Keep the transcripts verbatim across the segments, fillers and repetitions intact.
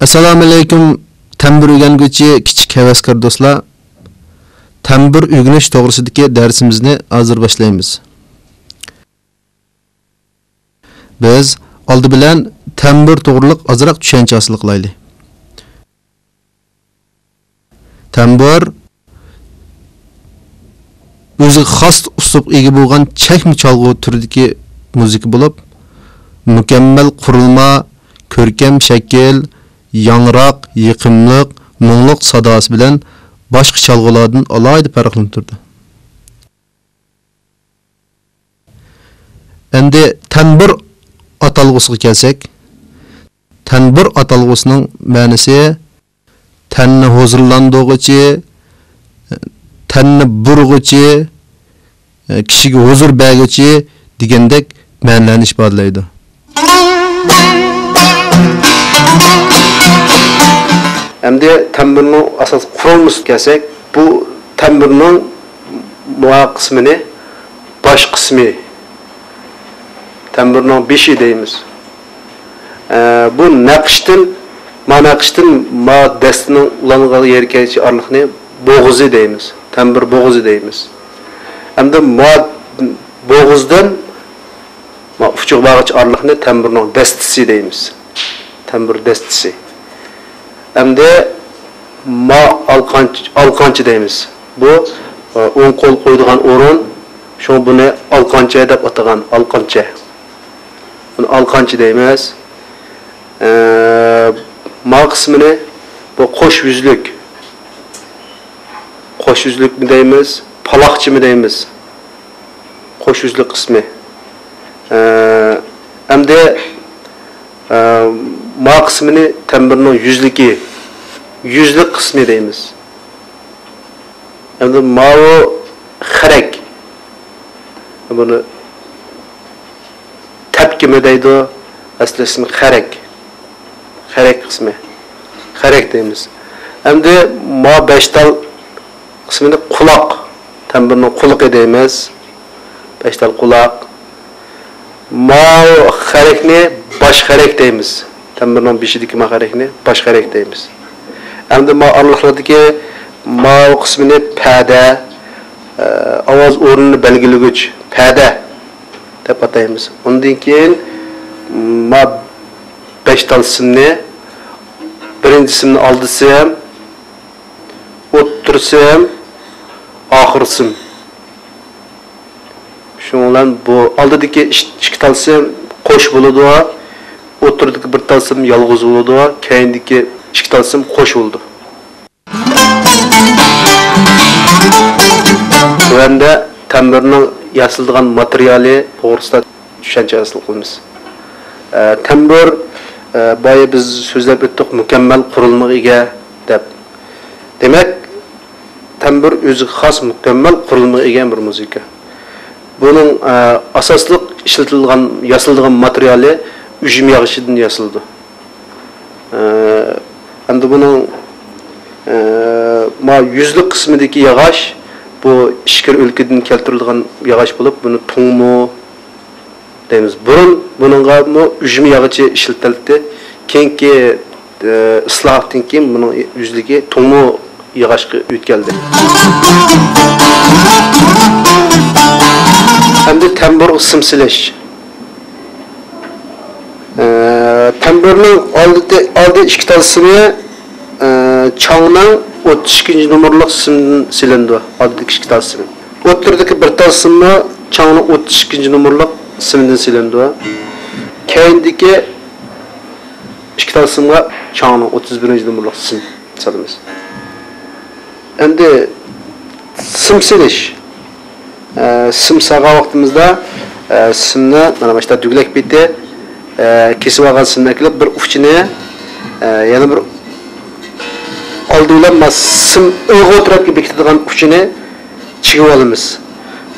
ئەسسالامۇئەلەيكۇم، تەمبۇر ئۆگەنگۈچى كىچىك ھەۋەسكار دوستلار. تەمبۇر ئۆگىنىش توغرىسىدىكى دەرسىمىزنى ھازىر باشلايمىز. بىز ئالدى بىلەن تەمبۇر توغرىلىق ئازراق چۈشەنچە ھاسىل قىلايلى. تەمبۇر ئۆزىگە خاس ئۇسلۇبقا ئىگە بولغان چەكمە چالغۇ تۈرىدىكى مۇزىكا بولۇپ، مۇكەممەل قۇرۇلما، كۆركەم شەكىل، ياڭراق، يېقىملىق، مۇڭلۇق ساداسى بىلەن باشقا چالغۇلاردىن ئالاھىدە پەرقلىنىپ تۇرىدۇ. ئەمدى تەمبۇر ئاتالغۇسىغا كەلسەك، تەمبۇر ئاتالغۇسىنىڭ مەنىسى تەننى ھۇزۇرلاندۇرغۇچى، تەننى بۇرغۇچى، كىشىگە ھۇزۇر بەرگۈچى دېگەندەك مەنىلەرنى ئىپادىلەيدۇ. ئەمدى تەمبۇرنىڭ ئاساسىي قۇرۇلمىسىغا كەلسەك، بۇ تەمبۇرنىڭ مۇئا قىسمىنى باش قىسمى، تەمبۇرنىڭ بېشى دەيمىز. ئە، بۇ نەقىشتىن، ما نەقىشتىن ما دەستىنىڭ ئۇلانغان يېرىگىچە ئارىلىقنى بوغۇزى دەيمىز. تەمبۇر بوغۇزى دەيمىز. ئەمدى ما بوغۇزدىن ما ئۇچىغا بارغۇچە ئارىلىقنى تەمبۇرنىڭ دەستىسى دەيمىز. تەمبۇر دەستىسى. ئەمدى ما ئالقانچ-، ئالقانچا دەيمىز. بۇ، ئە، ئوڭ قول قويىدىغان ئورۇن. شۇڭا بۇنى ئالقانچا دەپ ئاتىغان، ئالقانچا. بۇنى ئالقانچا دەيمىز. ئە، ما قىسمىنى بۇ قوش يۈزلۈك. قوش يۈزلۈكمۇ دەيمىز، پالاقچىمۇ دەيمىز. قوش يۈزلۈك قىسمى. ئە، ئەمدى، ئە، ما قىسمىنى تەمبۇرنىڭ يۈزلۈكى، يۈزلۈك قىسمى دەيمىز. ئەمدى ماۋۇ خەرەك. بۇنى تەپكىمۇ دەيدۇ، ئەسلى ئىسمى خەرەك. خەرەك قىسمى. خەرەك دەيمىز. ئەمدى ما بەش تال قىسمىنى قۇلاق، تەمبۇرنىڭ قۇلىقى دەيمىز. بەش تال قۇلاق. ما خەرەكنى باش خەرەك دەيمىز. تەمبۇرنىڭ بېشىدىكى ما خەرەكنى باش خەرەك دەيمىز. ئەمدى ما ئارىلىقلىقتىكى ما قىسمىنى پەدە، ئاۋاز ئورنىنى بەلگىلىگۈچ، پەدە دەپ ئاتايمىز. ئۇندىن كېيىن ما بەش تال سىمنى، بىرىنچى سىمنى ئالدى سىم، ئوتتۇرا سىم، ئاخىرى سىم. شۇنىڭ بىلەن بۇ ئالدىدىكى ئىش-، ئىككى تال سىم قوش بولىدۇ، ئوتتۇرىدىكى بىر تال سىم يالغۇز بولىدۇ، كەينىدىكى ئىككى تال سىم قوش بولىدۇ. تۆۋەندە تەمبۇرنىڭ ياسىلىدىغان ماتېرىيالى توغرىسىدا چۈشەنچە ھاسىل قىلىمىز. ئە، تەمبۇر، ئە، بايا بىز سۆزلەپ ئۆتتۇق، مۇكەممەل قۇرۇلمىغا ئىگە دەپ. دېمەك، تەمبۇر ئۆزىگە خاس مۇكەممەل قۇرۇلمىغا ئىگە بىر مۇزىكا. بۇنىڭ، ئە، ئاساسلىق ئىشلىتىلىدىغان، ياسىلىدىغان ماتېرىيالى ئۈجمە ياغىچىدىن ياسىلىدۇ. ئە، ئەمدى بۇنىڭ، ئە، ما يۈزلۈك قىسمىدىكى ياغاچ، بۇ ئىچكىرى ئۆلكىدىن كەلتۈرۈلىدىغان ياغاچ بولۇپ، بۇنى تۇڭمۇ دەيمىز. بۇرۇن بۇنىڭغىمۇ ئۈجمە ياغىچى ئىشلىتىلەتتى. كېيىنكى، ئە، ئىسلاھاتتىن كېيىن بۇنىڭ يۈزلۈكى تۇڭمۇ ياغاچقا ئۆتكەلدى. ئەمدى تەمبۇرغا سىم سېلىش. ئە، تەمبۇرنىڭ ئالدى، ئالدى ئىككى تال سىمى، ئە، چاڭنىڭ ئوتتۇز ئىككىنچى نومۇرلۇق سىمىدىن سېلىنىدۇ. ئالدىدىكى ئىككى تال سىمى. ئوتتۇرىدىكى بىر تال سىممۇ چاڭنىڭ ئوتتۇز ئىككىنچى نومۇرلۇق سىمىدىن سېلىنىدۇ. كەينىدىكى ئىككى تال سىمغا چاڭنىڭ ئوتتۇز بىرىنچى نومۇرلۇق سىم سالىمىز. ئەمدى سىم سېلىش. ئە، سىم سالغان ۋاقتىمىزدا، ئە، سىمنى مانا مۇشۇنداق دۈگىلەك پېتى، ئە، كېسىپ ئالغان سىمنى ئەكېلىپ، بىر ئۇچىنى، ئە، يەنە بىر ئالدى بىلەن مانا سىم ئىلغا تەرەپكە بېكىتىدىغان ئۇچىنى چىگىۋالىمىز.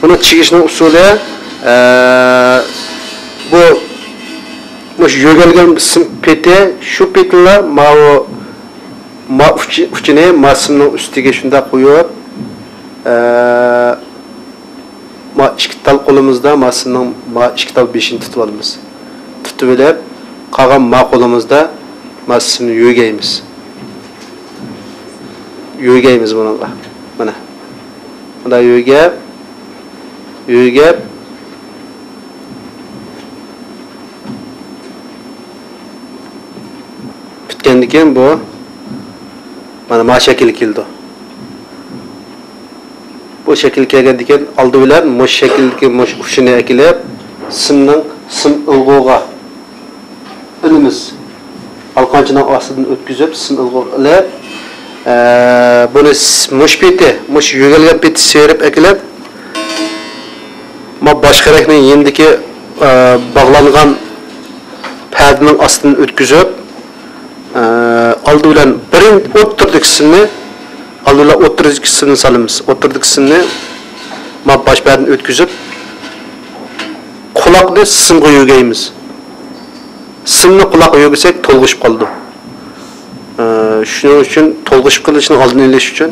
بۇنى چىگىشنىڭ ئۇسۇلى، ئە، بۇ، مۇشۇ يۆگەلگەن سىم پېتى، شۇ پېتىلا ماۋۇ ما ئۇچى-، ئۇچىنى ما سىمنىڭ ئۈستىگە شۇنداق قويۇپ، ئە، ما ئىككى تال قولىمىزدا ما سىمنىڭ ما ئىككى تال بېشىنى تۇتۇۋالىمىز. تۇتۇۋېلىپ، قالغان ما قولىمىزدا مانا سىمنى يۆگەيمىز. يۆگەيمىز بۇنىڭغا. مانا. مۇنداق يۆگەپ، يۆگەپ، پۈتكەندىن كېيىن بۇ، مانا، ما شەكىلگە كېلىدۇ. بۇ شەكىلگە كەلگەندىن كېيىن، ئالدى بىلەن مۇشۇ شەكىلدىكى مۇشۇ ئۇچىنى ئەكېلىپ، سىمنىڭ، سىم ئىلغۇغا ئېلىمىز. ئالقانچىنىڭ ئاستىدىن ئۆتكۈزۈپ، سىم ئىلغۇغا ئېلىپ، ئە، بۇنى س-، مۇشۇ پېتى، مۇشۇ يۆگەلگەن پېتى سىيرىپ ئەكېلىپ، ما باش خەرەكنىڭ يېنىدىكى، ئە، باغلانغان پەردىنىڭ ئاستىدىن ئۆتكۈزۈپ، ئە، ئالدى بىلەن بىرىن-، ئوتتۇرىدىكى سىمنى، ئالدى بىلەن ئوتتۇرىدىكى سىمنى سالىمىز. ئوتتۇرىدىكى سىمنى ما باش پەردىن ئۆتكۈزۈپ، قۇلاقنى سىمغا يۆگەيمىز. سىمنى قۇلاققا يۆگىسەك، تولغىشىپ قالىدۇ. ئە، شۇنىڭ ئۈچۈن تولغىشىپ قېلىشنىڭ ئالدىنى ئېلىش ئۈچۈن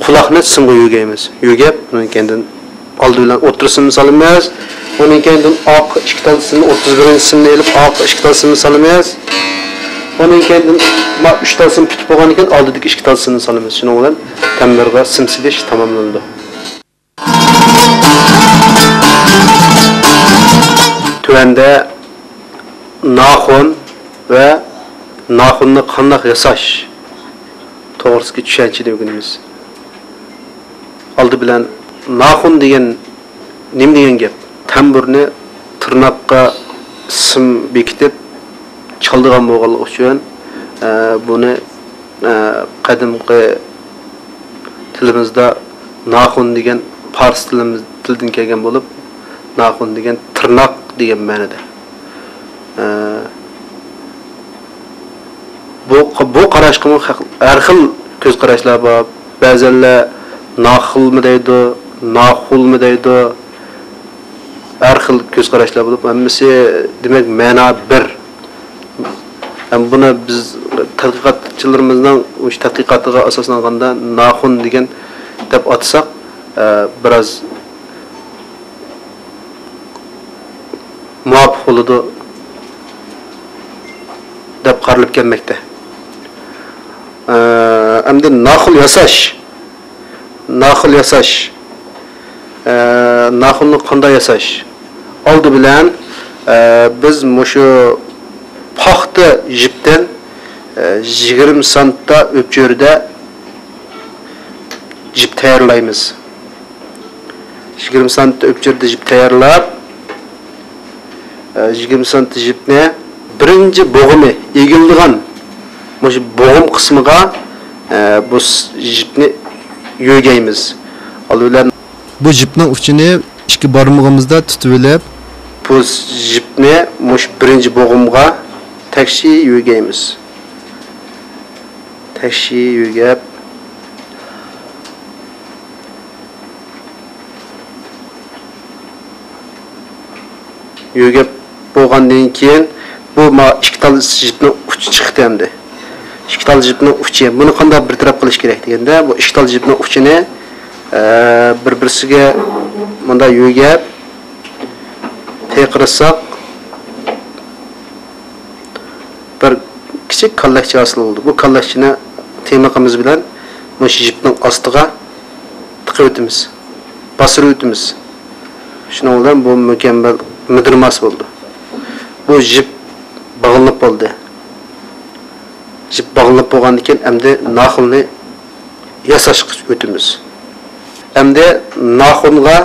قۇلاقنى سىمغا يۆگەيمىز. يۆگەپ، ئۇنىڭ كەينىدىن ئالدى بىلەن ئوتتۇرا سىمنى سالىمىز. ئۇنىڭ كەينىدىن ئارقا ئىككى تال سىمنى، ئوتتۇز بىرىنچى سىمنى ئېلىپ، ئارقا ئىككى تال سىمنى سالىمىز. ئۇنىڭ كەينىدىن ما ئۈچ تال سىم پۈتۈپ بولغاندىن كېيىن، ئالدىدىكى ئىككى تال سىمنى سالىمىز. شۇنىڭ بىلەن تەمبۇرغا سىم سېلىش تاماملىنىدۇ. تۆۋەندە ناخۇن ۋە ناخۇننى قانداق ياساش توغرىسىدىكى چۈشەنچىنى ئۆگىنىمىز. ئالدى بىلەن ناخۇن دېگەن نېمە دېگەن گەپ؟ تەمبۇرنى تىرناققا سىم بېكىتىپ چالىدىغان بولغانلىقى ئۈچۈن، ئە، بۇنى، ئە، قەدىمكى تىلىمىزدا ناخۇن دېگەن پارس تىلىمىز، تىلىدىن كەلگەن بولۇپ، ناخۇن دېگەن تىرناق دېگەن مەنىدە. ئە، بۇ، بۇ قاراشقىمۇ ھەق-، ھەر خىل كۆز قاراشلار بار. بەزەنلەر ناخىلمۇ دەيدۇ، ناخۇلمۇ دەيدۇ. ھەر خىل كۆز قاراشلار بولۇپ، ھەممىسى، دېمەك، مەنا بىر. ھەم بۇنى بىز تەتقىقاتچىلىرىمىزنىڭ مۇشۇ تەتقىقاتىغا ئاساسلانغاندا، ناخۇن دېگەن دەپ ئاتىساق، ئە، بىراز مۇۋاپىق بولىدۇ دەپ قارىلىپ كەلمەكتە. ئە، ئەمدى ناخۇن ياساش. ناخۇن ياساش. ئە، ناخۇننى قانداق ياساش؟ ئالدى بىلەن، ئە، بىز مۇشۇ پاختا يىپتىن، ئە، يىگىرمە سانتا ئۆپچۆرىدە يىپ تەييارلايمىز. يىگىرمە سانتا ئۆپچۆرىدە يىپ تەييارلاپ، ئە، يىگىرمە سانتا يىپنى بىرىنچى بوغۇمى ئېگىلىدىغان مۇشۇ بوغۇم قىسمىغا، ئە، بۇ س-، يىپنى يۆگەيمىز. ئالدى بىلەن بۇ يىپنىڭ ئۇچىنى ئىككى بارمىقىمىزدا تۇتۇۋېلىپ، بۇ س-، يىپنى مۇشۇ بىرىنچى بوغۇمغا تەكشى يۆگەيمىز. تەكشى يۆگەپ، يۆگەپ بولغاندىن كېيىن، بۇ ما ئىككى تال يىپنىڭ ئۇچى چىقتى ئەمدى. ئىككى تال يىپنىڭ ئۇچى. بۇنى قانداق بىر تەرەپ قىلىش كېرەك دېگەندە، بۇ ئىككى تال يىپنىڭ ئۇچىنى، ئە، بىر-بىرسىگە مۇنداق يۆگەپ، تېقىرساق، بىر كىچىك كاللەكچە ھاسىل بولىدۇ. بۇ كاللەكچىنى تىيمىقىمىز بىلەن مۇشۇ يىپنىڭ ئاستىغا تىقىۋېتىمىز، باستۇرۇۋېتىمىز. شۇنىڭ بىلەن بۇ مۇكەممەل مىدىرماس بولىدۇ. بۇ يىپ باغلىنىپ بولدى. يىپ باغلىنىپ بولغاندىن كېيىن، ئەمدى ناخۇننى ياساشقا ئۆتىمىز. ئەمدى ناخۇنغا،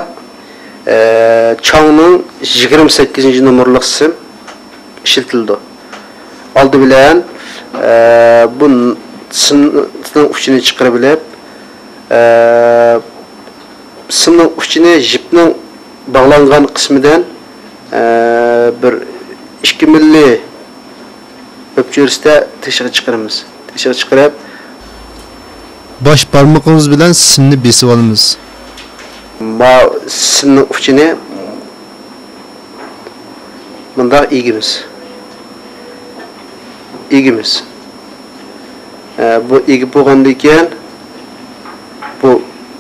ئە، چاڭنىڭ يىگىرمە سەككىزىنچى نومۇرلۇق سىم ئىشلىتىلىدۇ. ئالدى بىلەن، ئە، بۇ ن-، سىمنىڭ ئۇچىنى چىقىرىۋېلىپ، ئە، سىمنىڭ ئۇچىنى يىپنىڭ باغلانغان قىسمىدىن، ئە، بىر ئىككى مىللى ئۆپچۆرىسىدە تېشىغا چىقىرىمىز. تېشىغا چىقىرىپ، باش بارمىقىمىز بىلەن سىمنى بېسىۋالىمىز. ما سىمنىڭ ئۇچىنى مۇنداق ئېگىمىز. ئېگىمىز. ئە، بۇ ئېگىپ بولغاندىن كېيىن، بۇ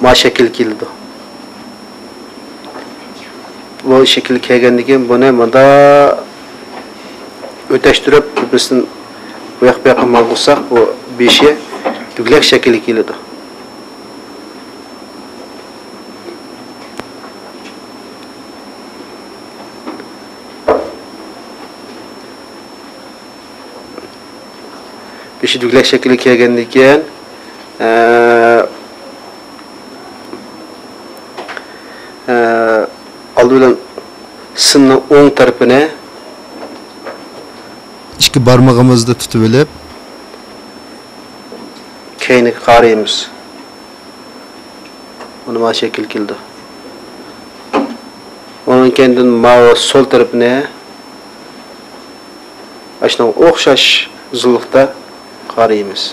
ما شەكىل كېلىدۇ. بۇ شەكىل كەلگەندىن كېيىن، بۇنى مۇنداق ئۆتەشتۈرۈپ، بىرسىنى بۇ ياق بۇ ياققا ماڭغۇزساق، بۇ بېشى دۈگلەك شەكىلگە كېلىدۇ. بېشى دۈگلەك شەكىلگە كەلگەندىن كېيىن، ئە، ئە، ئالدى بىلەن سىمنىڭ ئوڭ تەرىپىنى ئىككى بارمىقىمىزدا تۇتۇۋېلىپ، كەينىگە قارايمىز. مانا، مانا شەكىل كېلىدۇ. ئۇنىڭ كەينىدىن ماۋۇ سول تەرىپىنى ئاشۇنىڭغا ئوخشاش ئۇزۇنلۇقتا قارايمىز.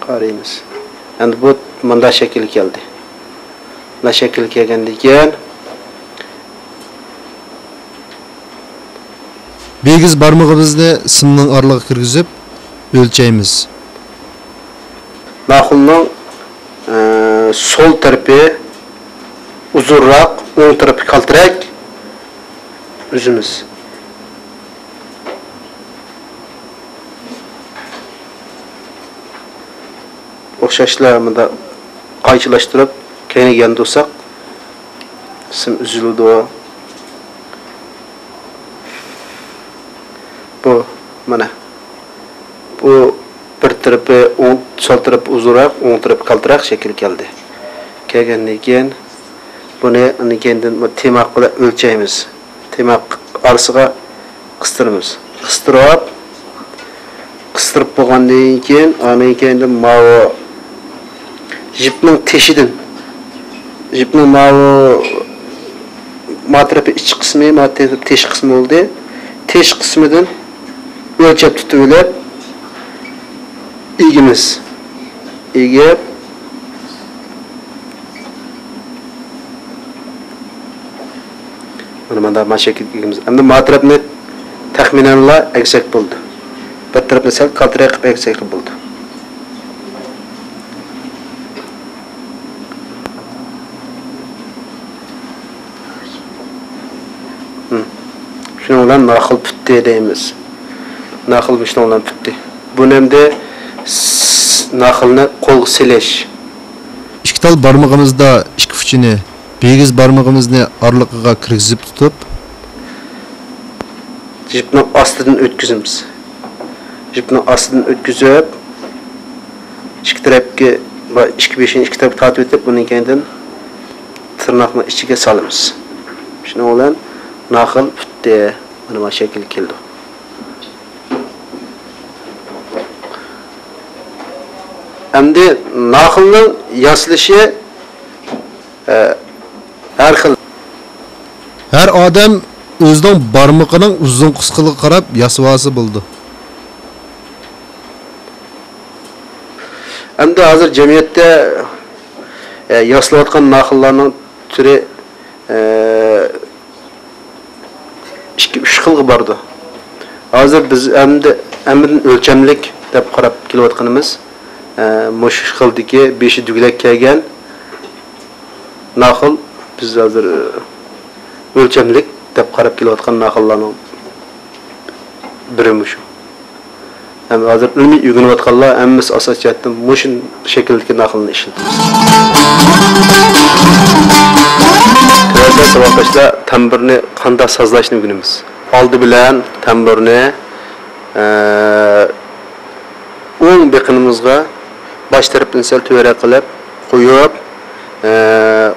قارايمىز. ئەمدى بۇ مۇنداق شەكىلگە كەلدى. مۇنداق شەكىلگە كەلگەندىن كېيىن، بىگىز بارمىقىمىزنى سىمنىڭ ئارىلىقىغا كىرگۈزۈپ ئۆلچەيمىز. ناخىلنىڭ، ئە، سول تەرىپى ئۇزۇنراق، ئوڭ تەرىپى كالتىراق ئۈزىمىز. ئوخشاشلا مۇنداق قايچىلاشتۇرۇپ، كەينىگە ياندۇرساق، سىم ئۈزۈلىدۇ. بۇ، مانا، بۇ بىر تەرىپى ئوڭ، سول تەرىپى ئۇزۇنراق، ئوڭ تەرىپى كالتىراق شەكىل كەلدى. كەلگەندىن كېيىن، بۇنى ئاندىن كېيىندىن بۇ تىماق بىلەن ئۆلچەيمىز. تىماق ئارىسىغا قىستۇرىمىز. قىستۇرۇپ، قىستۇرۇپ بولغاندىن كېيىن، ئاندىن كېيىن ماۋۇ يىپنىڭ تېشىدىن، يىپنىڭ ماۋۇ، ما تەرىپى ئىچ قىسمى، ما تەرىپى تېش قىسمى بولدى. تېش قىسمىدىن ئۆلچەپ تۇتۇۋېلىپ، ئېگىمىز. ئېگىپ، مانا مۇنداق، مانا شەكىل ئېگىمىز. ئەمدى ما تەرەپنى تەخمىنەنلا ئەگسەك بولىدۇ. بىر تەرەپنى سەل كالتىراق قىلىپ ئەگسەك بولىدۇ. شۇنىڭ بىلەن ناخىل پۈتتى دەيمىز. ناخىل شۇنىڭ بىلەن پۈتتى. بۇنى ئەمدى س-، ناخىلنى قولغا سېلىش. ئىككى تال بارمىقىمىزدا ئىككى ئۇچىنى بىگىز بارمىقىمىزنى ئارىلىقىغا كىرگۈزۈپ تۇتۇپ، يىپنىڭ ئاستىدىن ئۆتكۈزىمىز. يىپنىڭ ئاستىدىن ئۆتكۈزۈپ، ئىككى تەرەپكە، ئىككى بېشىنى ئىككى تەرەپكە تارتىۋېتىپ، ئۇنىڭ كەينىدىن تىرناقنىڭ ئىچىگە سالىمىز. شۇنىڭ بىلەن ناخىل پۈتتى. مانا، مانا شەكىل كېلىدۇ. ئەمدى ناخىلنىڭ ياسىلىشى، ئە، ھەر خىل. ھەر ئادەم ئۆزىنىڭ بارمىقىنىڭ ئۇزۇن قىسقىلىقىغا قاراپ ياسىۋالسا بولىدۇ. ئەمدى ھازىر جەمئىيەتتە، ئە، ياسىلىۋاتقان ناخىللارنىڭ تۈرى، ئە، ئىككى، ئۈچ خىلغا بارىدۇ. ھازىر بىز ئەمدى ھەممىدىن ئۆلچەملىك دەپ قاراپ كېلىۋاتقىنىمىز، ئە، مۇشۇ خىلدىكى بېشى دۈگىلەك كەلگەن ناخىل، بىز ھازىر، ئە، ئۆلچەملىك دەپ قاراپ كېلىۋاتقان ناخىللارنىڭ بىرى مۇشۇ. ھەم ھازىر ئىلمىي ئۆگىنىۋاتقانلار ھەممىسى ئاساسىي جەھەتتىن مۇشۇ شەكىلدىكى ناخىلنى ئىشلىتىمىز. تۆۋەندە ساۋاقداشلار تەمبۇرنى قانداق سازلاشنى ئۆگىنىمىز. ئالدى بىلەن تەمبۇرنى، ئە، ئوڭ بېقىنىمىزغا باش تەرەپتىن سەل تۆۋەنرەك قىلىپ قويۇپ، ئە،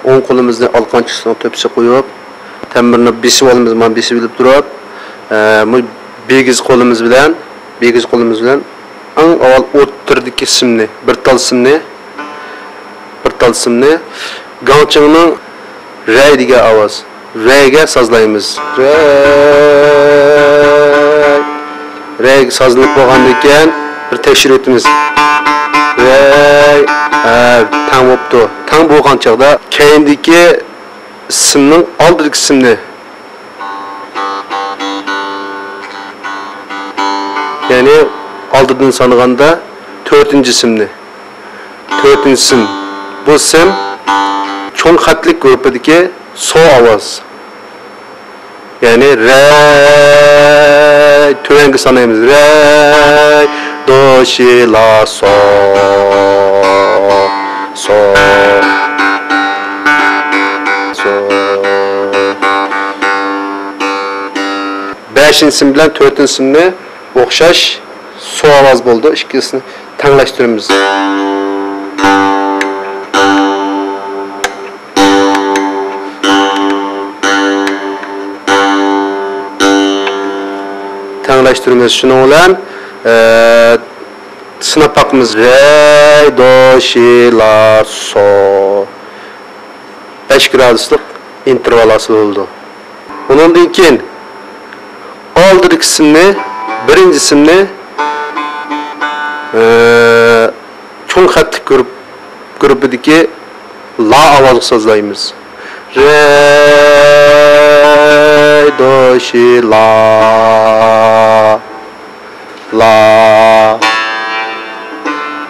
ئوڭ قولىمىزنى ئالقانچىسىنىڭ تۆپىسىگە قويۇپ، تەمبۇرنى بېسىۋالىمىز، مانا بېسىۋېلىپ تۇرۇپ، ئە، مۇ-، بىگىز قولىمىز بىلەن، بىگىز قولىمىز بىلەن ئەڭ ئاۋۋال ئوتتۇرىدىكى سىمنى، بىر تال سىمنى، بىر تال سىمنى گاڭچىڭنىڭ رەي دېگەن ئاۋاز، رەيگە سازلايمىز. رەي. رەيگە سازلىنىپ بولغاندىن كېيىن بىر تەكشۈرۈۋېتىمىز. رەي. ھە، تەڭ بوپتۇ. تەڭ بولغان چاغدا كەينىدىكى سىمنىڭ ئالدىدىكى سىمنى، يەنى ئالدىدىن سانىغاندا تۆتىنچى سىمنى، تۆتىنچى سىم. بۇ سىم چوڭ خەتلىك گۇرۇپپىدىكى سو ئاۋاز. يەنى رەي، تۆۋەنگە سانايمىز. رەي، دو، شى، لا، سو، سو، سو. بەشىنچى سىم بىلەن تۆتىنچى سىمنى ئوخشاش سو ئاۋاز بولىدۇ. ئىككىسىنى تەڭلەشتۈرىمىز. تەڭلەشتۈرىمىز. شۇنىڭ بىلەن، ئە، سىناپ باقىمىز. رەي، دو، شى، لا، سو. بەش گرادۇسلۇق ئىنتېرۋال ھاسىل بولىدۇ. ئۇنىڭدىن كېيىن ئالدىدىكى سىمنى، بىرىنچى سىمنى، ئە، چوڭ خەتلىك گۇرۇپ-، گۇرۇپپىدىكى لا ئاۋازغا سازلايمىز. رەي، دو، شى، لا، لا،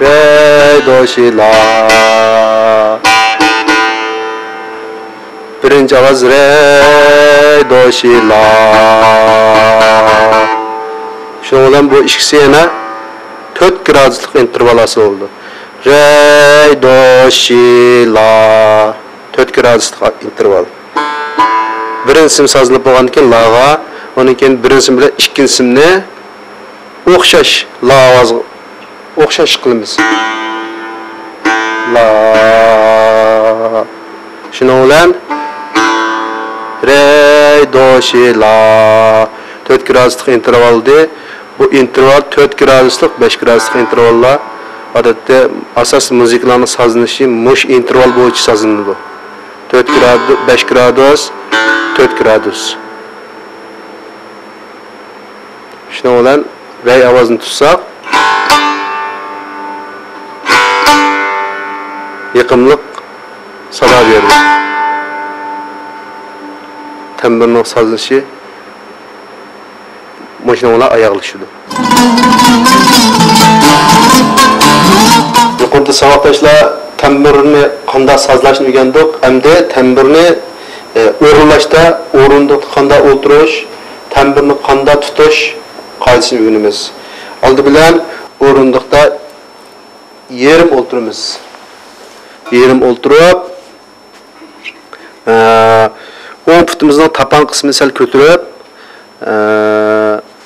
رەي، دو، شى، لا. بىرىنچى ئاۋاز رەي، دو، شى، لا. شۇنىڭ بىلەن بۇ ئىككىسى يەنە تۆت گرادۇسلۇق ئىنتېرۋال ھاسىل بولىدۇ. رەي، دو، شى، لا. تۆت گرادۇسلۇق ئىنتېرۋال. بىرىنچى سىم سازلىنىپ بولغاندىن كېيىن لاغا، ئۇنىڭ كېيىن بىرىنچى سىم بىلەن ئىككىنچى سىمنى ئوخشاش لا ئاۋازغا ئوخشاش قىلىمىز. لا. شۇنىڭ بىلەن رەي، دو، شى، لا. تۆت گرادۇسلۇق ئىنتېرۋال ئىدى. بۇ ئىنتېرۋال تۆت گرادۇسلۇق، بەش گرادۇسلۇق ئىنتېرۋاللار. ئادەتتە ئاساسىي مۇزىكىلارنىڭ سازلىنىشى مۇشۇ ئىنتېرۋال بويىچە سازلىنىدۇ. تۆت گرادۇ-، بەش گرادۇس، تۆت گرادۇس. شۇنىڭ بىلەن رەي ئاۋازىنى تۇتساق، يېقىملىق سادا بېرىدۇ. تەمبۇرنىڭ سازلىشى مۇشۇنىڭ بىلەن ئاياغلىشىدۇ. يۇقىرىدا ساۋاقداشلار تەمبۇرنى قانداق سازلاشنى ئۆگەندۇق، ئەمدى تەمبۇرنى، ئە، ئورۇنلاشتا، ئورۇندۇقتا قانداق ئولتۇرۇش، تەمبۇرنى قانداق تۇتۇش قائىدىسىنى ئۆگىنىمىز. ئالدى بىلەن ئورۇندۇقتا يېرىم ئولتۇرىمىز. يېرىم ئولتۇرۇپ، ئە، ئوڭ پۇتىمىزنىڭ تاپان قىسمىنى سەل كۆتۈرۈپ، ئە،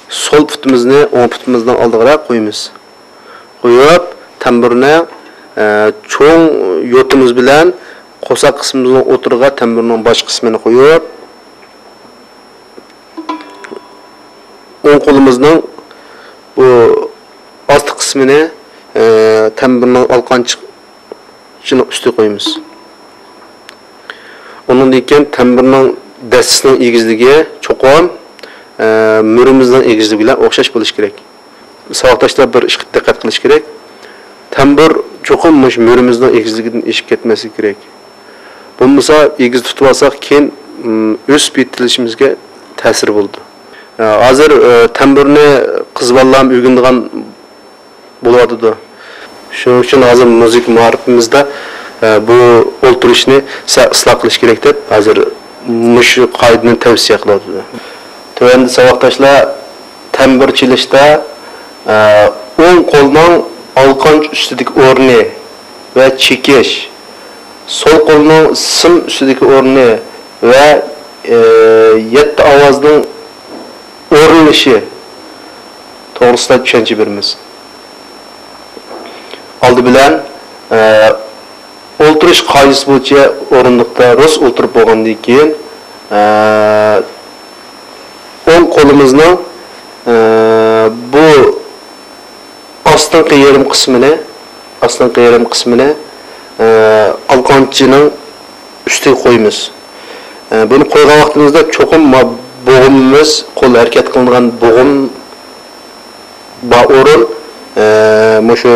سول پۇتىمىزنى ئوڭ پۇتىمىزنىڭ ئالدىغىراق قويىمىز. قويۇپ، تەمبۇرنى، ئە، چوڭ يوتىمىز بىلەن قورساق قىسمىمىزنىڭ ئوتتۇرىغا تەمبۇرنىڭ باش قىسمىنى قويۇپ، ئوڭ قولىمىزنىڭ بۇ ئاستى قىسمىنى، ئە، تەمبۇرنىڭ ئالقانچىنىڭ ئۈستىگە قويىمىز. ئۇنىڭدىن كېيىن تەمبۇرنىڭ دەستىسىنىڭ ئېگىزلىكى چوقۇم، ئە، مۈرىمىزنىڭ ئېگىزلىكى بىلەن ئوخشاش بولۇشى كېرەك. ساۋاقداشلار بىر ئىشقا دىققەت قىلىش كېرەك. تەمبۇر چوقۇم مۇشۇ مۈرىمىزنىڭ ئېگىزلىكىدىن ئېشىپ كەتمەسلىكى كېرەك. بولمىسا ئېگىز تۇتۇۋالساق، كېيىن، ئىم، ئۆسۈپ يېتىلىشىمىزگە تەسىرى بولىدۇ. ئە، ھازىر، ئە، تەمبۇرنى قىز بالىلارمۇ ئۆگىنىدىغان بولۇۋاتىدۇ. شۇنىڭ ئۈچۈن ھازىر مۇزىكا مائارىپىمىزدا، ئە، بۇ ئولتۇرۇشنى سەل ئىسلاھ قىلىش كېرەك دەپ، ھازىر مۇشۇ قائىدىنى تەۋسىيە قىلىۋاتىدۇ. تۆۋەندە ساۋاقداشلار تەمبۇر چېلىشتا، ئە، ئوڭ قولنىڭ ئالقانچ ئۈستىدىكى ئورنى ۋە چېكىش، سول قولنىڭ سىم ئۈستىدىكى ئورنى ۋە، ئە، يەتتە ئاۋازنىڭ ئورۇنلىشى توغرىسىدا چۈشەنچە بېرىمىز. ئالدى بىلەن، ئە، ئولتۇرۇش قائىدىسى بويىچە ئورۇندۇقتا رۇس ئولتۇرۇپ بولغاندىن كېيىن، ئە، ئوڭ قولىمىزنىڭ، ئە، بۇ ئاستىنقى يېرىم قىسمىنى، ئاستىنقى يېرىم قىسمىنى، ئە، ئالقانچىنىڭ ئۈستىگە قويىمىز. ئە، بۇنى قويغان ۋاقتىمىزدا چوقۇم ما-، بوغۇمىمىز، قول ھەرىكەت قىلىنغان بوغۇم بار ئورۇن، ئە، مۇشۇ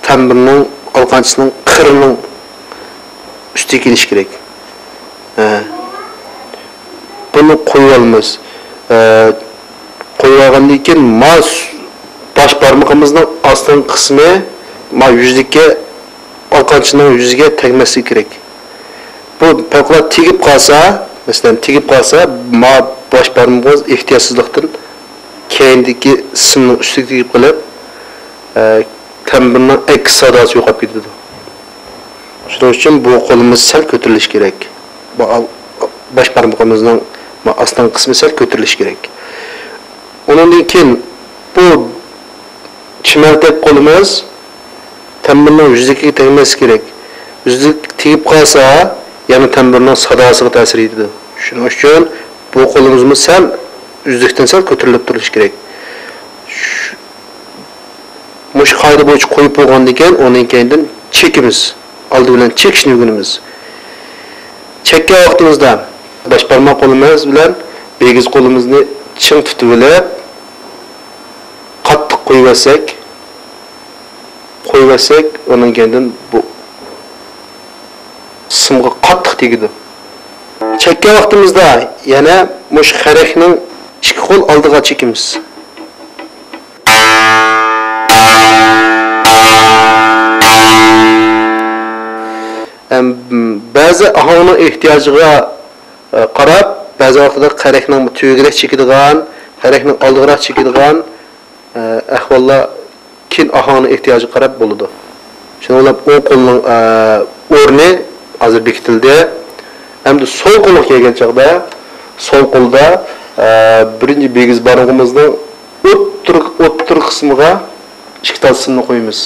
تەمبۇرنىڭ ئالقانچىسىنىڭ قىرىنىڭ ئۈستىگە كېلىشى كېرەك. ئە، بۇنى قويۇۋالىمىز. ئە، قويۇۋالغاندىن كېيىن ما س-، باش بارمىقىمىزنىڭ ئاستىنقى قىسمى ما يۈزىگە، ئالقانچىنىڭ يۈزىگە تەگمەسلىكى كېرەك. بۇ پەۋقۇلئاددە تېگىپ قالسا، مەسىلەن، تېگىپ قالسا، ما باش بارمىقىمىز ئېھتىياتسىزلىقتىن كەينىدىكى سىمنىڭ ئۈستىگە تېگىپ قېلىپ، ئە، تەمبۇرنىڭ ئەكس ساداسى يوقاپ كېتىدۇ. شۇنىڭ ئۈچۈن بۇ قولىمىز سەل كۆتۈرۈلۈشى كېرەك. بۇ ئال-، باش بارمىقىمىزنىڭ بۇ ئاستىنقى قىسمى سەل كۆتۈرۈلۈشى كېرەك. ئۇنىڭدىن كېيىن بۇ چىمەلتەك قولىمىز تەمبۇرنىڭ يۈزلۈكىگە تەگمەسلىكى كېرەك. يۈزلۈك تېگىپ قالسا، يەنە تەمبۇرنىڭ ساداسىغا تەسىر يېتىدۇ. شۇنىڭ ئۈچۈن بۇ قولىمىزمۇ سەل يۈزلۈكتىن سەل كۆتۈرۈلۈپ تۇرۇشى كېرەك. شۇ-، مۇشۇ قائىدە بويىچە قويۇپ بولغاندىن كېيىن، ئۇنىڭ كەينىدىن چېكىمىز. ئالدى بىلەن چېكىشنى ئۆگىنىمىز. چەككەن ۋاقتىمىزدا باش بارماق قولىمىز بىلەن بىگىز قولىمىزنى چىڭ تۇتۇۋېلىپ، قاتتىق قويۇۋەتسەك، قويۇۋەتسەك، ئۇنىڭ كەينىدىن بۇ سىمغا قاتتىق تېگىدۇ. چەككەن ۋاقتىمىزدا يەنە مۇشۇ خەرەكنىڭ ئىككى قول ئالدىغا چېكىمىز. ئەم، بەزى ئاھاڭنىڭ ئېھتىياجىغا، ئە، قاراپ، بەزى ۋاقىتتا خەرەكنىڭ تۆگىرەك چېكىدىغان، خەرەكنىڭ ئالدىغىراق چېكىدىغان، ئە، ئەھۋاللار كېيىن ئاھاڭنىڭ ئېھتىياجىغا قاراپ بولىدۇ. شۇنىڭ بىلەن ئوڭ قولنىڭ، ئە، ئورنى ھازىر بېكىتىلدى. ئەمدى سول قولغا كەلگەن چاغدا، سول قولدا، ئە، بىرىنچى بىگىز بارمىقىمىزنىڭ ئوتتۇرا، ئوتتۇرا قىسمىغا ئىككى تال سىمنى قويىمىز.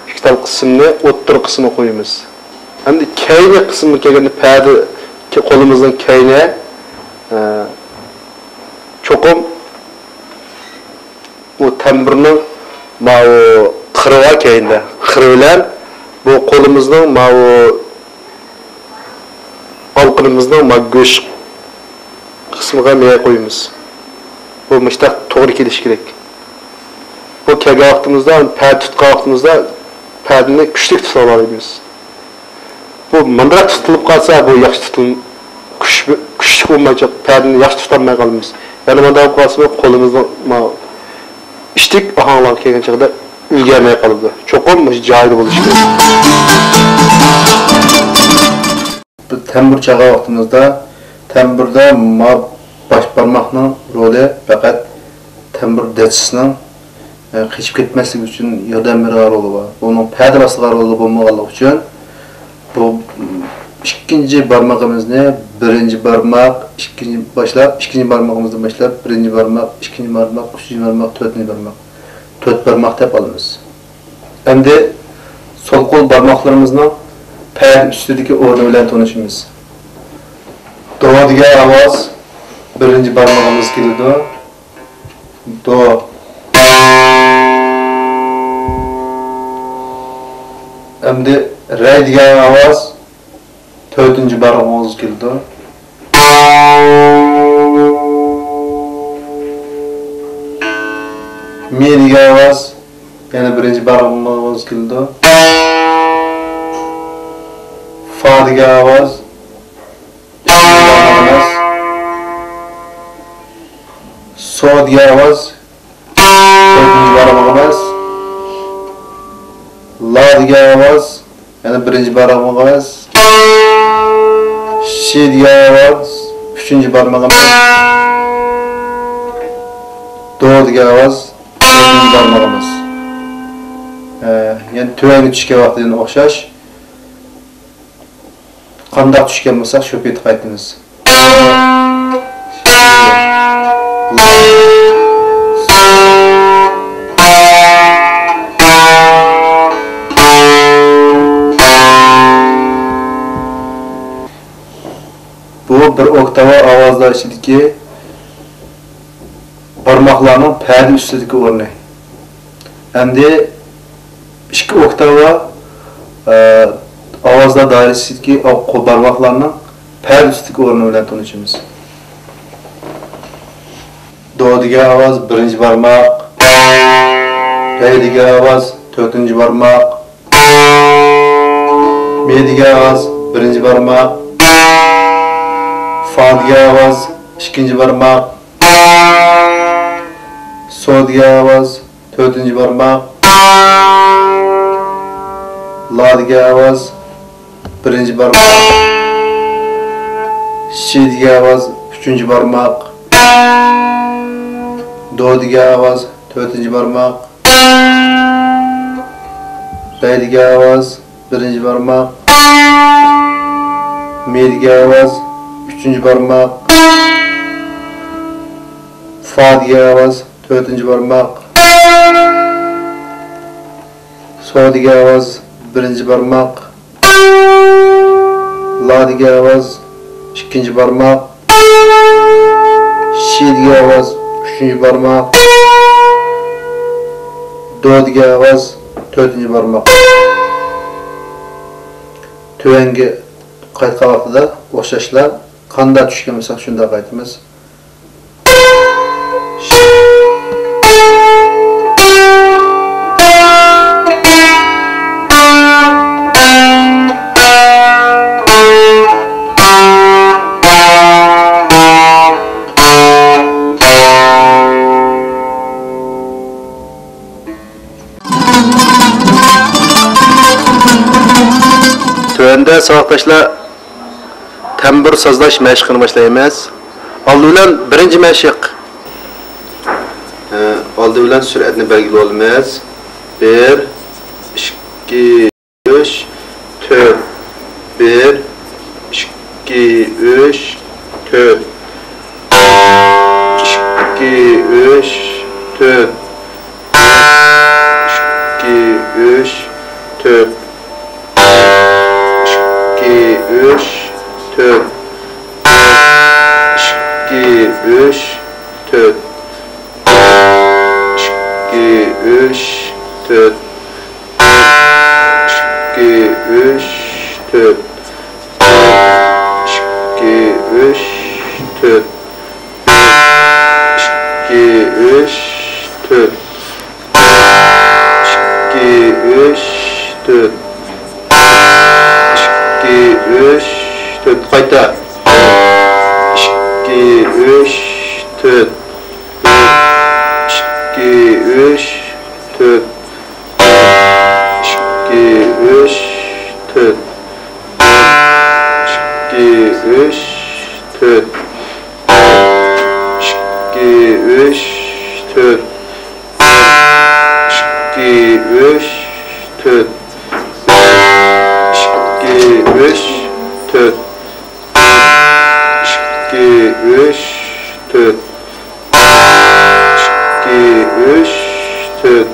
ئىككى تال سىمنى ئوتتۇرا قىسمىغا قويىمىز. ئەمدى كەينى قىسمىغا كەلگەندە، پەدە، قولىمىزنىڭ كەينى، ئە، چوقۇم بۇ تەمبۇرنىڭ ماۋۇ قىرى بار كەينىدە، قىرى بىلەن بۇ قولىمىزنىڭ ماۋۇ ئالىقىنىمىزنىڭ ما گۆش قىسمىغا مېيەر قويىمىز. بۇ مۇشتاق توغرا كېلىشى كېرەك. بۇ كەلگەن ۋاقتىمىزدا، پەدە تۇتقان ۋاقتىمىزدا پەدىنى كۈچلۈك تۇتۇۋالالايمىز. بۇ مۇنداق تۇتۇلۇپ قالسا، بۇ ياخشى تۇتۇل-، كۈچ-، كۈچلۈك بولمايچۇق، پەدىنى ياخشى تۇتالماي قالىمىز. يەنە مۇنداق بولۇپ قالسا، بۇ قولىمىزنىڭ ما-، ئىشتىك ئاھاڭلارغا كەلگەن چاغدا ئۈلگەرمەي قالىدۇ. چوقۇم مۇشۇ جايىدا بولۇشى كېرەك. بىز تەمبۇر چالغان ۋاقتىمىزدا، تەمبۇردا ما باش بارماقنىڭ رولى پەقەت تەمبۇر دەچچىسىنىڭ، ئە، قېچىپ كەتمەسلىكى ئۈچۈن ياردەم بېرىدىغان رولى بار. بۇنىڭ پەدە باسىدىغان رولى بولمىغانلىقى ئۈچۈن، بۇ ئىككىنچى بارمىقىمىزنى بىرىنچى بارماق، ئىككىنچى باشلاپ، ئىككىنچى بارمىقىمىزدىن باشلاپ، بىرىنچى بارماق، ئىككىنچى بارماق، ئۈچىنچى بارماق، تۆتىنچى بارماق، تۆت بارماق دەپ ئالىمىز. ئەمدى سول قول بارماقلىرىمىزنىڭ پەدە ئۈستىدىكى ئورنى بىلەن تونۇشىمىز. دو دېگەن ئاۋاز بىرىنچى بارمىقىمىز كېلىدۇ. دو. ئەمدى رە دېگەن ئاۋاز تۆتىنچى بارمىقىمىز كېلىدۇ. مى دېگەن ئاۋاز يەنە بىرىنچى بارمىقىمىز كېلىدۇ. فا دېگەن ئاۋاز ئۈچىنچى بارمىقىمىز. سو دېگەن ئاۋاز تۆتىنچى بارمىقىمىز. لا دېگەن ئاۋاز يەنە بىرىنچى بارمىقىمىز. شى دېگەن ئاۋاز ئۈچىنچى بارمىقىمىز. دو دېگەن ئاۋاز تۆتىنچى بارمىقىمىز. ئە، يەنە تۆۋەنگە چۈشكەن ۋاقتىدىن ئوخشاش. قانداق چۈشكەن بولساق، شۇ پېتى قايتىمىز. بۇ بىر ئوكتاۋا ئاۋازلار ئىچىدىكى بارماقلارنىڭ پەدە ئۈستىدىكى ئورنى. ئەمدى ئىككى ئوكتاۋا، ئە، ئاۋازلار دائىرىسىدىكى ئا-، قو-، بارماقلارنىڭ پەدە ئۈستىدىكى ئورنى بىلەن تونۇشىمىز. دو دېگەن ئاۋاز بىرىنچى بارماق. رە دېگەن ئاۋاز تۆتىنچى بارماق. مى دېگەن ئاۋاز بىرىنچى بارماق. فا دېگەن ئاۋاز ئىككىنچى بارماق. سو دېگەن ئاۋاز تۆتىنچى بارماق. لا دېگەن ئاۋاز بىرىنچى بارماق. شى دېگەن ئاۋاز ئۈچىنچى بارماق. دو دېگەن ئاۋاز، تۆتىنچى بارماق. رە دېگەن ئاۋاز، بىرىنچى بارماق. مى دېگەن ئاۋاز، ئۈچىنچى بارماق. فا دېگەن ئاۋاز، تۆتىنچى بارماق. سو دېگەن ئاۋاز، بىرىنچى بارماق. لا دېگەن ئاۋاز، ئىككىنچى بارماق. شى دېگەن ئاۋاز، ئۈچىنچى بارماق. دو دېگەن ئاۋاز، تۆتىنچى بارماق. تۆۋەنگە قايتقان ۋاقتىدا ئوخشاشلا قانداق چۈشكەن بولساق شۇنداق قايتىمىز. تۆۋەندە ساۋاقداشلار تەمبۇر سازلاش مەشىقىنى باشلايمىز. ئالدى بىلەن بىرىنچى مەشىق. ئالدى بىلەن سۈرئەتنى بەلگىلەپ ئالىمىز. بىر، ئىككى، ئۈچ، تۆت. بىر، ئىككى، ئۈچ، تۆت. ئىككى، ئۈچ، تۆت. ئىككى، ئۈچ، تۆت. ئىككى، ئۈچ، تۆت. ئىككى، ئۈچ، تۆت. ئىككى، ئۈچ، تۆت. ئىككى، ئۈچ، تۆت. ئىككى، ئۈچ، تۆت. ئىككى، ئۈچ، تۆت. ئىككى، ئۈچ، تۆت. ئىككى، ئۈچ، تۆت. قايتا. ئىككى، ئۈچ، تۆت. ئىككى، ئۈچ، تۆت. ئىككى، ئۈچ، تۆت. ئىككى، ئۈچ، تۆت. ئىككى، ئۈچ، تۆت. ئىككى، ئۈچ، تۆت. ئىككى، ئۈچ، تۆت. ئىككى، ئۈچ، تۆت. ئىككى، ئۈچ، تۆت.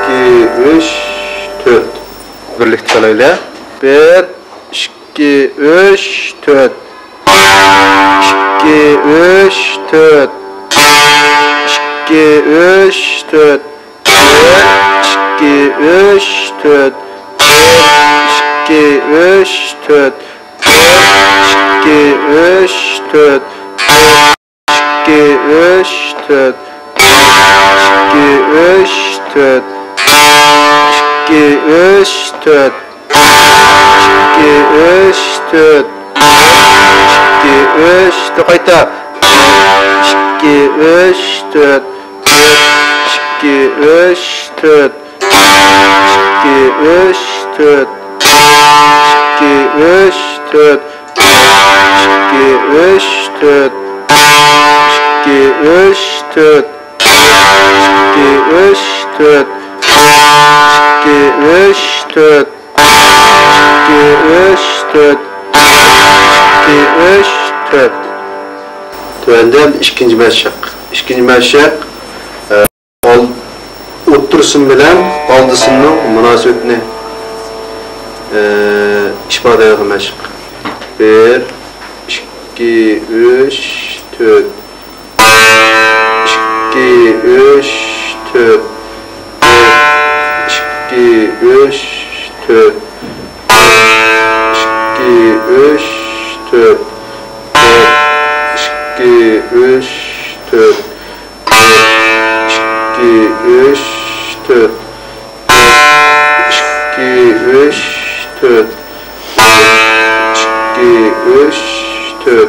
ئىككى، ئۈچ، تۆت. بىرلىكتە قىلايلى. بىر، ئىككى، ئۈچ، تۆت. ئىككى، ئۈچ، تۆت. ئىككى، ئۈچ، تۆت. بىر، ئىككى، ئۈچ، تۆت. بىر، ئىككى، ئۈچ، تۆت. بىر، ئىككى، ئۈچ، تۆت. بىر، ئىككى، ئۈچ، تۆت. بىر، ئىككى، ئۈچ، تۆت. بىر، ئىككى، ئۈچ، تۆت. ئىككى، ئۈچ، تۆت. ئىككى، ئۈچ، تۆت. قايتا. ئىككى، ئۈچ، تۆت. ئىككى، ئۈچ، تۆت. ئىككى، ئۈچ، تۆت. ئىككى، ئۈچ، تۆت. ئىككى، ئۈچ، تۆت. ئىككى، ئۈچ، تۆت. ئىككى، ئۈچ، تۆت. ئىككى، ئۈچ، تۆت. ئىككى، ئۈچ، تۆت. ئىككى، ئۈچ، تۆت. تۆۋەندە ئىككىنچى مەشىق. ئىككىنچى مەشىق، ئە، ئال-، ئوتتۇرا سىم بىلەن ئالدى سىمنىڭ مۇناسىۋىتىنى، ئە، ئىپادىلەيدىغان مەشىق. بىر، ئىككى، ئۈچ، تۆت. ئىككى، ئۈچ، تۆت. بىر، ئىككى، ئۈچ، تۆت. بىر، ئىككى، ئۈچ، تۆت. بىر، ئىككى، ئۈچ، تۆت. بىر، ئىككى، ئۈچ، تۆت. بىر، ئىككى، ئۈچ، تۆت. بىر، ئىككى، ئۈچ، تۆت.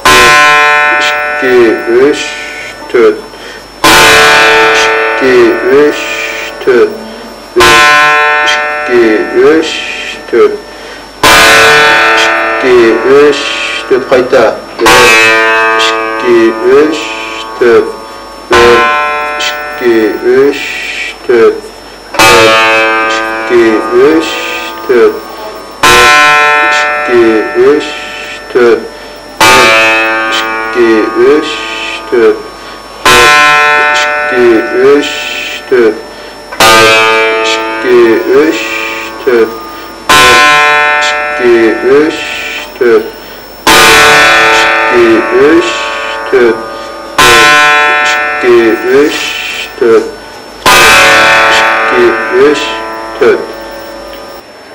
بىر، ئىككى، ئۈچ، تۆت. بىر، ئىككى، ئۈچ، تۆت. بىر، ئىككى، ئۈچ، تۆت. بىر، ئىككى، ئۈچ، تۆت، قايتا. بىر، ئىككى، ئۈچ، تۆت. بىر، ئىككى، ئۈچ، تۆت. بىر، ئىككى، ئۈچ، تۆت. بىر، ئىككى، ئۈچ، تۆت. بىر، ئىككى، ئۈچ، تۆت. بىر، ئىككى، ئۈچ، تۆت. بىر، ئىككى، ئۈچ، تۆت. بىر، ئىككى، ئۈچ، تۆت. بىر، ئىككى، ئۈچ، تۆت. بىر، ئىككى، ئۈچ، تۆت. بىر، ئىككى، ئۈچ، تۆت.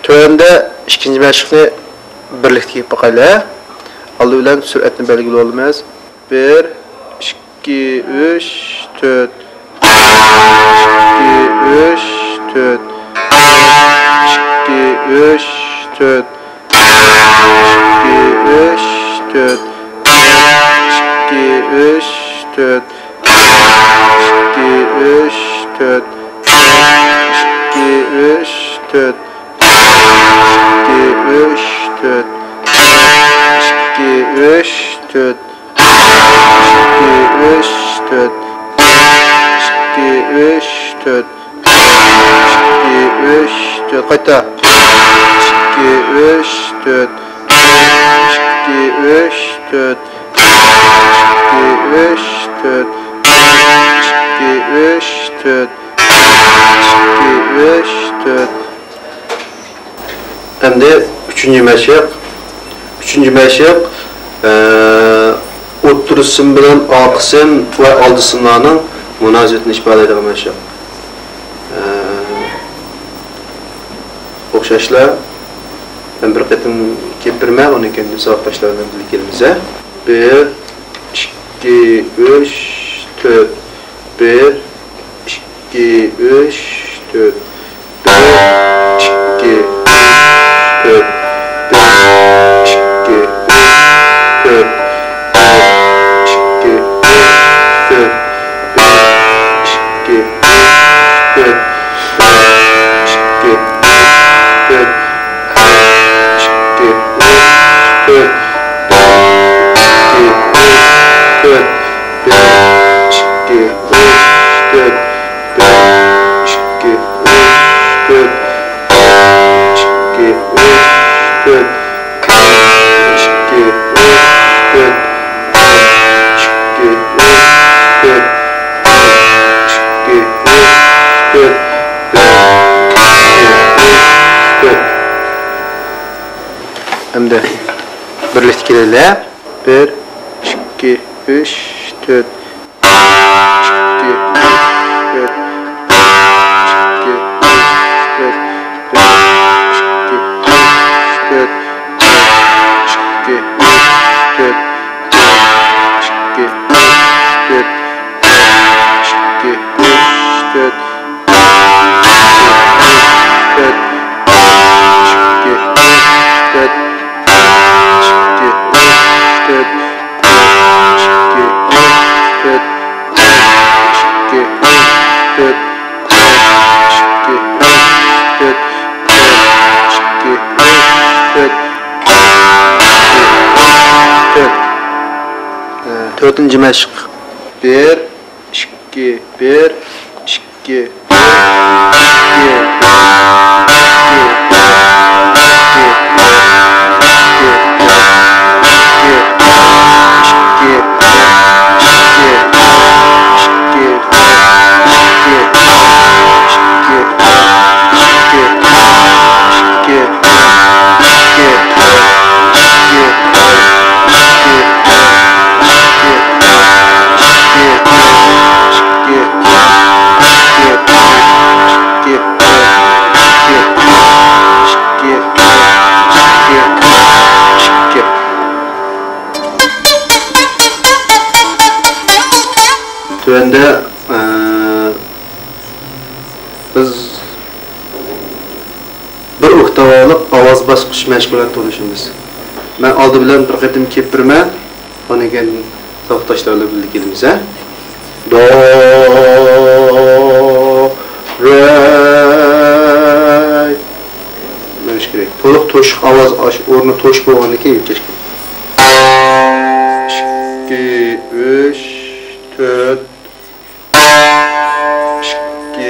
تۆۋەندە ئىككىنچى مەشىقنى بىرلىكتە كېلىپ باقايلى. ئالدى بىلەن سۈرئەتنى بەلگىلەپ ئالىمىز. بىر، ئىككى، ئۈچ، تۆت. ئىككى، ئۈچ، تۆت. ئىككى، ئۈچ، تۆت. ئىككى، ئۈچ، تۆت. ئىككى، ئۈچ، تۆت. ئىككى، ئۈچ، تۆت. ئىككى، ئۈچ، تۆت. ئىككى، ئۈچ، تۆت. ئىككى، ئۈچ، تۆت. ئىككى، ئۈچ، تۆت. ئىككى، ئۈچ، تۆت. ئىككى، ئۈچ، تۆت. قايتا. ئىككى، ئۈچ، تۆت. ئىككى، ئۈچ، تۆت. ئىككى، ئۈچ، تۆت. ئىككى، ئۈچ، تۆت. ئىككى، ئۈچ، تۆت. ئەمدى ئۈچىنچى مەشىق. ئۈچىنچى مەشىق، ئە، ئوتتۇرا سىم بىلەن ئارقا سىم ۋە ئالدى سىملارنىڭ مۇناسىۋىتىنى ئىپادىلەيدىغان مەشىق. ئە، ئوخشاشلا، مەن بىر قېتىم كېلىپ بېرىمەن، ئۇنىڭ كېيىن ساۋاقداشلار بىلەن بىللە كېلىمىز، ھە؟ بىر، ئىككى، ئۈچ، تۆت. بىر، ئىككى، ئۈچ، تۆت. بىر، ئىككى، ئۈچ، تۆت. بىر، ئىككى، ئۈچ، تۆت. بىر، ئىككى، ئۈچ، تۆت. بىر، ئىككى، ئۈچ، تۆت. بىر، ئىككى، ئۈچ، تۆت. بىر، ئىككى، ئۈچ، تۆت. بىر، ئىككى، ئۈچ، تۆت. بىر، ئىككى، ئۈچ، تۆت. بىر، ئىككى، ئۈچ، تۆت. بىر، ئىككى، ئۈچ، تۆت. بىر، ئىككى، ئۈچ، تۆت. بىر، ئىككى، ئۈچ، تۆت. بىر، ئىككى، ئۈچ، تۆت. بىر، ئىككى، ئۈچ، تۆت. ئەمدى بىرلىكتە كېلەيلى. بىر، ئىككى، ئۈچ، تۆت. ئىككى، ئۈچ، تۆت. بىر، ئىككى، ئۈچ، تۆت. بىر، ئىككى، ئۈچ، تۆت. بىر، ئىككى، ئۈچ، تۆت. بىر، ئىككى، ئۈچ، تۆت. بىر، ئىككى، ئۈچ، تۆت. بىر، ئىككى، ئۈچ، تۆت. بىر، ئىككى، ئۈچ، تۆت. بىر، ئىككى، ئۈچ، تۆت. بىر، ئىككى، ئۈچ، تۆت. بىر، ئىككى، ئۈچ، تۆت. بىر، ئىككى، ئۈچ، تۆت. بىر، ئىككى، ئۈچ، تۆت. تۆتىنچى مەشىق. بىر، ئىككى، بىر، ئىككى. تۆۋەندە، ئە، بىز بىر ئوكتاۋالىق ئاۋاز باسقۇچ مەشىق بىلەن تونۇشىمىز. مەن ئالدى بىلەن بىر قېتىم كېلىپ بېرىمەن، ئاندىن كېيىن ساۋاقداشلار بىلەن بىللە كېلىمىز، ھە؟ دو، رې. بېرىش كېرەك. تولۇق توشۇق ئاۋاز ئاش-، ئورنى توشۇق بولغاندىن كېيىن يۆتكەش كېرەك.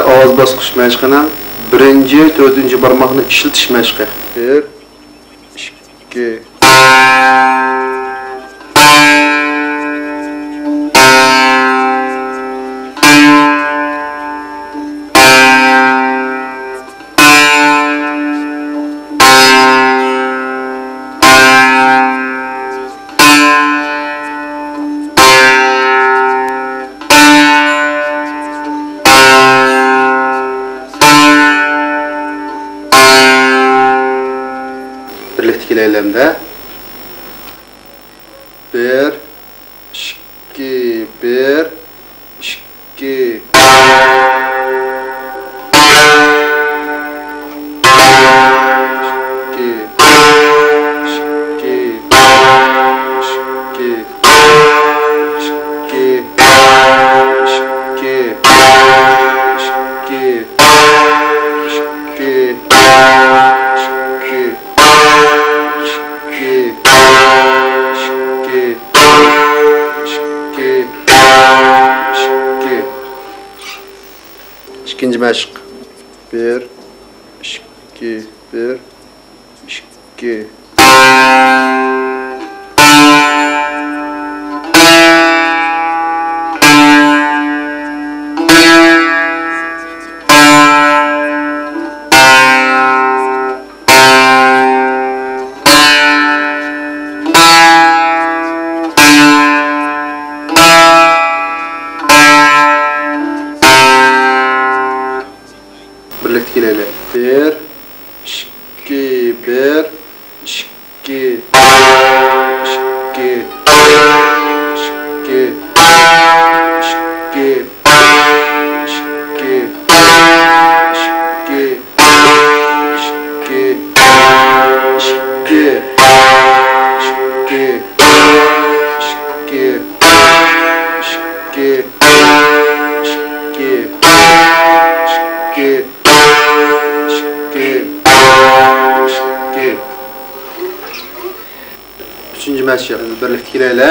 ئاۋاز باسقۇچ مەشقىنىڭ بىرىنچى، تۆتىنچى بارماقنى ئىشلىتىش مەشقى. بىر، ئىككى. بىرلىكتە كېلەيلى ئەمدى. بىر، ئىككى، بىر، ئىككى. ئىككىنچى مەشىق. بىر، ئىككى، بىر، ئىككى. بىرلىكتە كېلەيلى. بىر، ئىككى، بىر، ئىككى. ئۈچىنچى مەشىق. بىرلىكتە كېلەيلى.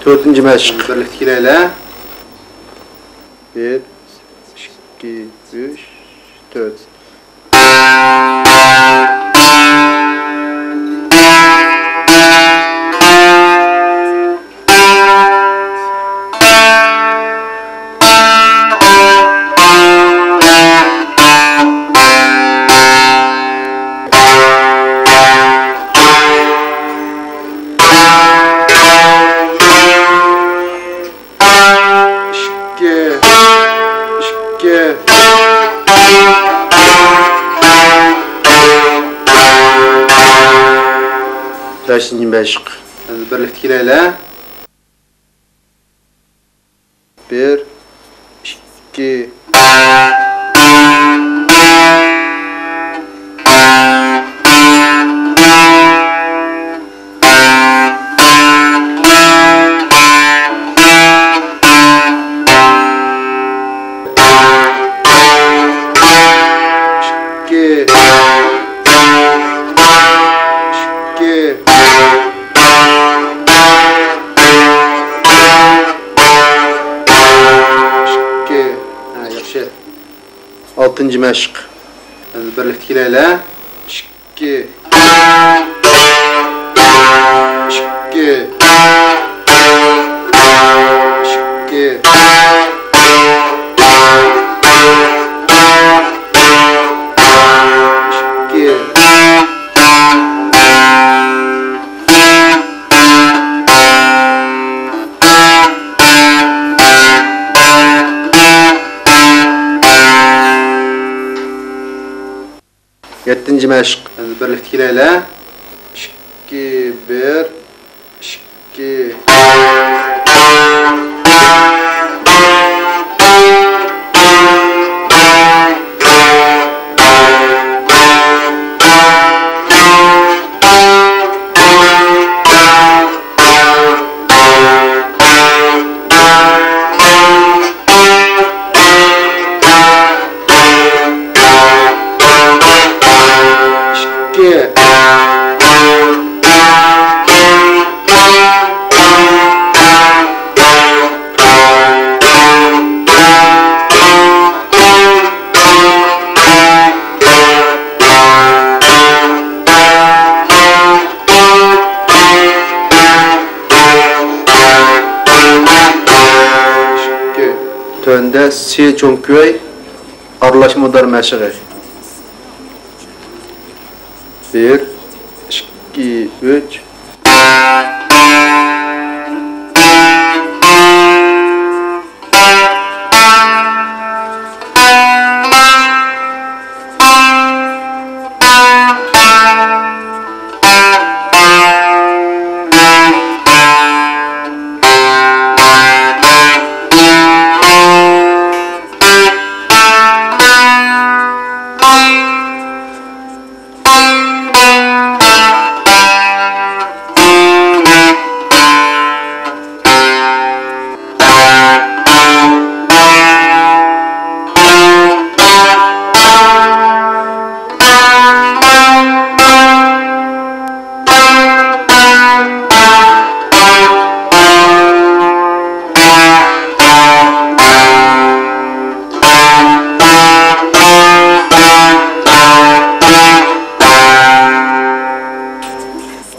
تۆتىنچى مەشىق. بىرلىكتە كېلەيلى. بىر، ئىككى، ئۈچ، تۆت. ئىككى، ئىككى. بەشىنچى مەشىق. بىرلىكتە كېلەيلى. بىر، ئىككى. ھە، ياخشى. ئالتىنچى مەشىق. ئەمدى بىرلىكتە كېلەيلى. ئىككى. ئىككى. ئىككى. ئىككى. بىرلىكتە كېلەيلى. ئىككى، بىر، ئىككى. ئىككى. تۆۋەندە سى چوڭ كۈي ئارىلاشما دار مەشىقى. بىر، ئىككى، ئۈچ.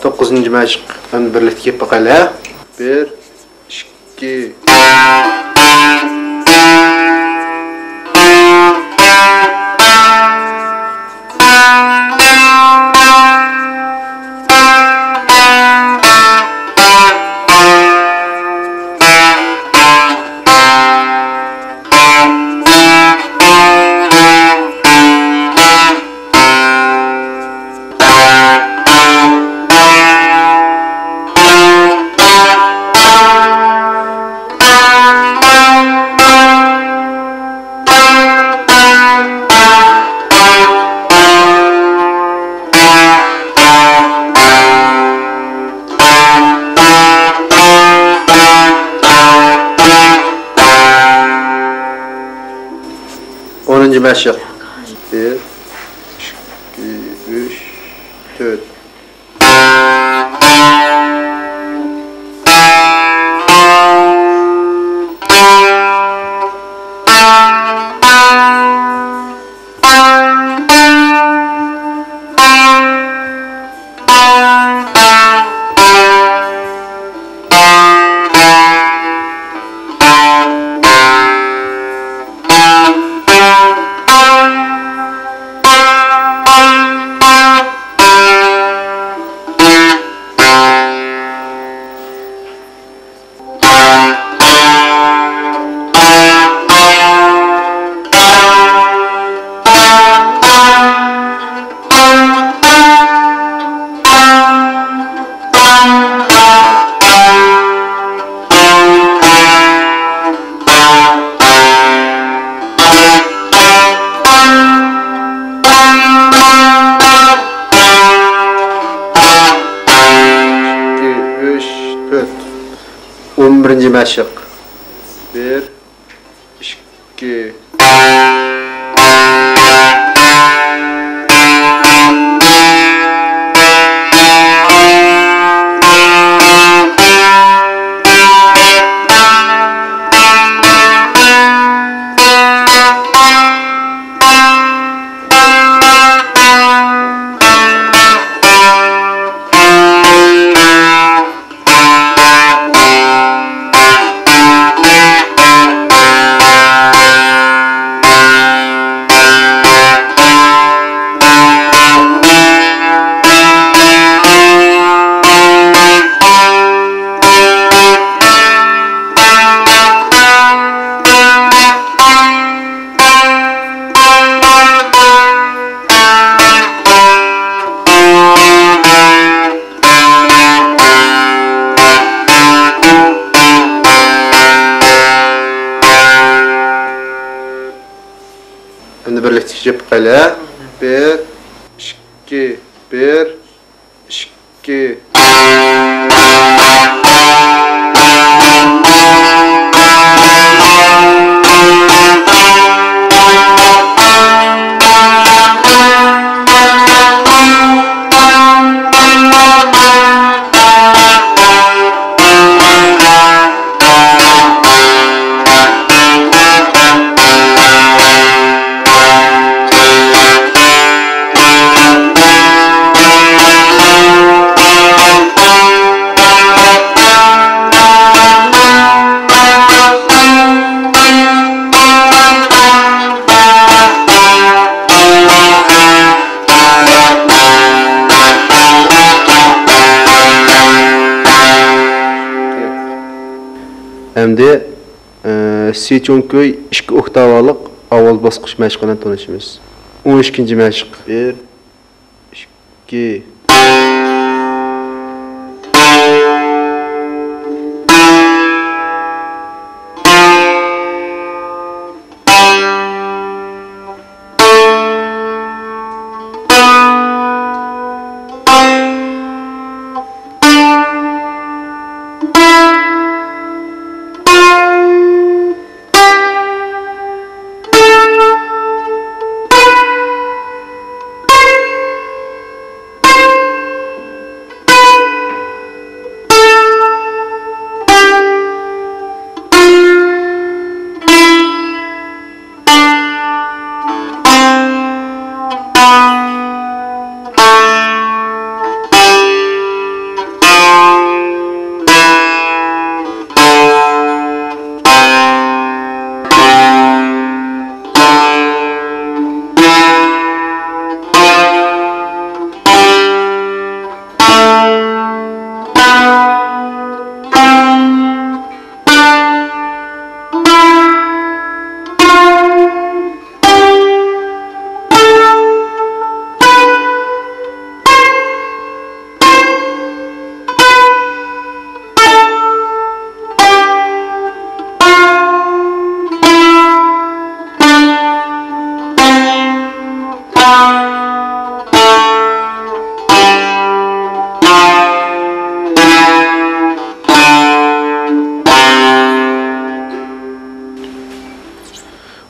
توققۇزىنچى مەشىق. ئەمدى بىرلىكتە كېلىپ باقايلى. بىر، ئىككى. ئونىنچى مەشىق. بىر، ئىككى، ئۈچ، تۆت. ئىككى، ئۈچ، تۆت. ئون بىرىنچى مەشىق. بىر، ئىككى. ئەمدى، ئە، سى چوڭ كۈي ئىككى ئوكتاۋالىق ئاۋاز باسقۇچ مەشىقى بىلەن تونۇشىمىز. ئون ئىككىنچى مەشىق. بىر، ئىككى.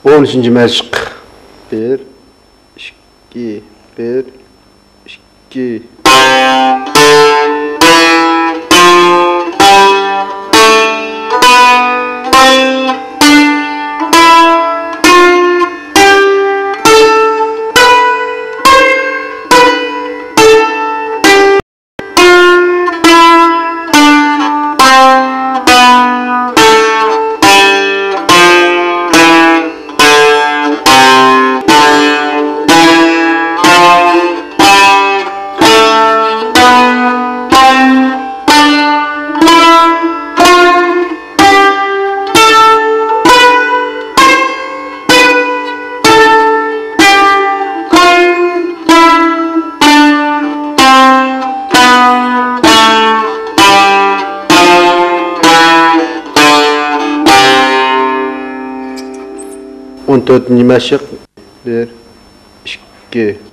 ئون ئۈچىنچى مەشىق. بىر، ئىككى، بىر، ئىككى. ئون تۆتىنچى مەشىق. بىر، ئىككى.